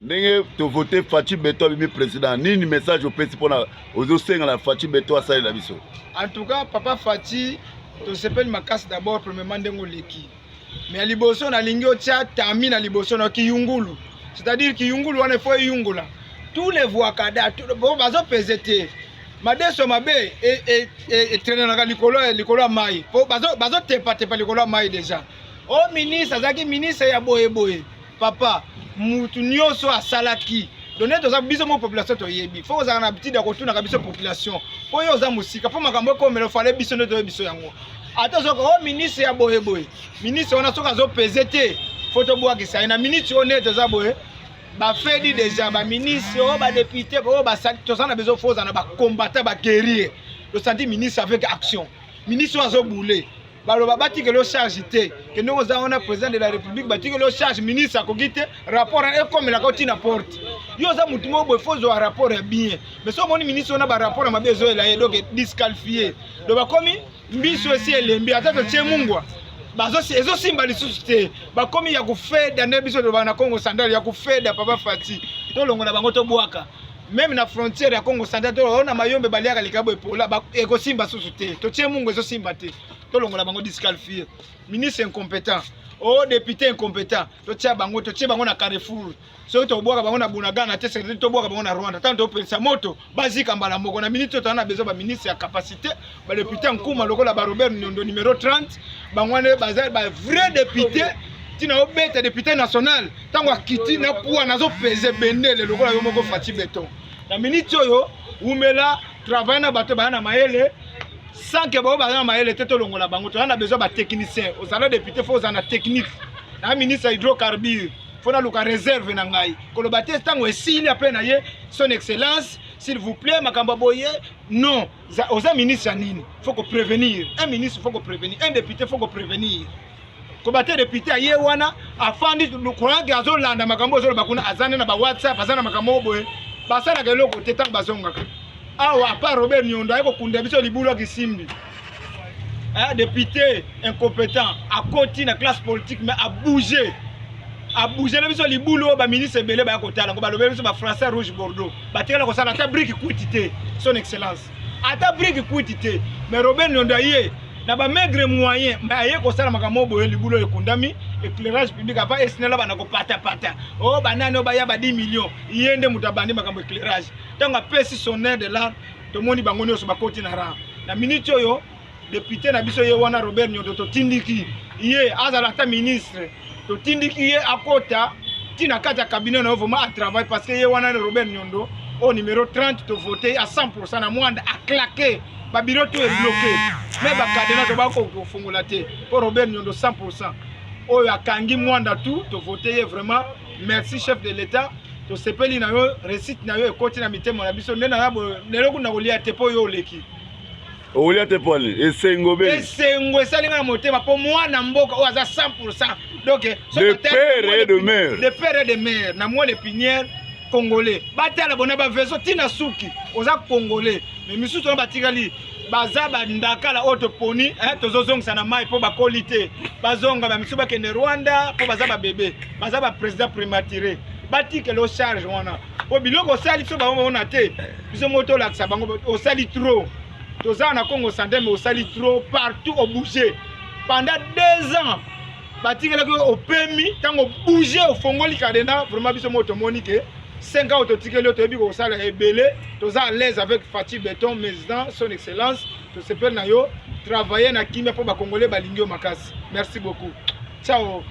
Ndenge tovote Fatshi Béton, abimi président, nini message opesi mpona ozosenga na Fatshi Béton asalela biso? En tout cas, papa Fatshi, tosepeli makasi. D'abord, premièrement, ndenge oleki, mais ya liboso, nalingi otia tami na liboso na kiyungulu, c'est-à-dire kiyungulu wana efo eyungula tous les voakada bazopese te. Madeso mabe etrenanaka likolo ya mai, po bazotepatepa likolo ya mai déjà. O ministre azalaki ministre ya boyeboye, papa, mutu nyonso asalaki donne. Toza biso mo population, toyebi. Fo kozala na habitude ya kotunaka biso population, mpo oyo oza mosika, mpo makambo ekomela ofale biso nde toyebi biso yango. Ata ozoka o ministre ya boyeboye, ministre wana soki azopese te, fo tobwakisa ye. Na minute oyo nde toza boye, bafedi déjà baministre oyo, badéputé oyo basali, toza na besoin fo ozala na bacombattant, baguerrier. Tosanti ministre avec action, ministre oyo azobule. Baloba batikeli yo charge te, kende koza wana président de la République, batikeli yo charge, ministre akoki te. Rapport ekomelaka otina porte. Yo oza motu moko boye, fo ozwa rapport ya bien, mais so omoni ministre wana, barapport ya mabe ezoyela ye, donc disqualifié. Donc bakomi mbiso esi elembi, ata totie mungwa, ezosimba lisusu te. Bakomi ya kofeda nde biso tolobaka na Congo Central, ya kofeda. Papa Fatshi, tolongola bango, tobwaka même na frontière ya Congo Central. To na Mayombe baliaka likabo epola, ekosimba susu te. Totie mungu, ezosimba te. Tolongola bango, disqualifié ministre incompétent, o député incompétent. Totia bango, totie bango na carrefour. Soki tobwaka bango na Bunagana te, secrétaire, tobwaka bango na Rwanda. Ntango topelisa moto, bazika mbala moko. Na minute oyo, toza na besoin baministre ya capacité, badéputé nkuma lokola baRobert Nyondo numéro 30. Bango wana baza bavrai député. Ntina obeta député national, ntango akiti na poids, nazopese bendele lokola yo moko Fatshi Béton. Na minute oyo, umela travail na bato baya na mayele, sans que bango baza na mayele te, tolongola bango. Toza na besoin batechnicien. Ozala député, fo ozala na technique. Na ministre ya hydrocarbure, fo naluka réserve na ngai. Koloba te ntango esili ape na ye: "Son excellence, s'il vous plaît, makambo ya boye." Non, oza ministre ya nini? Faut koprévenir un ministre, faut koprévenir un député, faut koprévenir. Koba te député aye wana, afandi croyant azolanda makambo ozoloba kuna, aza nde na bawhatsapp, aza na makambo moko boye. Basalaka eloko te. Ntango bazongaka awa, apa Robert Nyondo aye kokunda biso libulu ya kisimbi. Député incompétent akoti na classe politique, mais abouge, abouge na biso libulu oyo. Baministre ebele baya kotala yango, balobeli biso bafrançais rouge bordeaux, batikala kosala ata brique kwiti te. Son excellence, ata brique kwiti te. Mais Robert Nyondo aye na bamaigre moyen, mais aye kosala makambo boye. Libulu oyo ekundami, éclairage public apa esinela, banda kopatapata oyo banani oyo baya ba 10 millions. Ye nde moto abandi makambo éclairage. Ntango apesi sonneur de l'alarme, tomoni bango nyonso bakoti na rang. Na minute oyo, député na biso ye wana Robert Nyondo, totindiki ye azala ata ministre, totindiki ye akota ntina kati ya cabinet na yo, vraiment atravaille, parce que ye wana Robert Nyondo oyo numéro 30, tovote à 100. Na Mwanda aclaque, babureau to ebloqué, mais bacadenas tobakoki kofungola te, mpo Robert Nyondo 100 oyo akangi Mwanda tu, tovote ye vraiment. Merci chef de l'État, tosepeli na yo. Réussite na yo ekoti na mitema na biso. Nde naza boye lelo, kuna kolia te, mpo yo oleki. Okolia te pwani esengo be. Esengo esali nga na motema, mpo mwana mboka oyo aza 100. Donc de père et de mère. De père et de mère, na moelle épinière congolais. Batala bona baveso ntina suki, oza congolais. Mais misusu wana batikali baza bandakala oyo toponi, tozozongisa na mai mpo bakoli te. Bazonga, bamisusu bakende Rwanda, mpo baza babebe, baza baprésident prématuré. Batikela o charge wana, mpo biloko osali so bango baona te. Biso moko tolakisa bango osali trop. Toza na Congo Santé, mais osali trop partout, obouge pendant 2 ans, batikelaki opemi. Ntango obouge, ofongoli cadenas, vraiment biso moko tomoni ke 5 ans totikeli oyo, toyebi kosala ebele. Toza à l'aise avec Fatshi Béton président. Son excellence, tosepeli na yo. Travailler na kimia, mpo bacongolais balingi yo makasi. Merci beaucoup, ciao.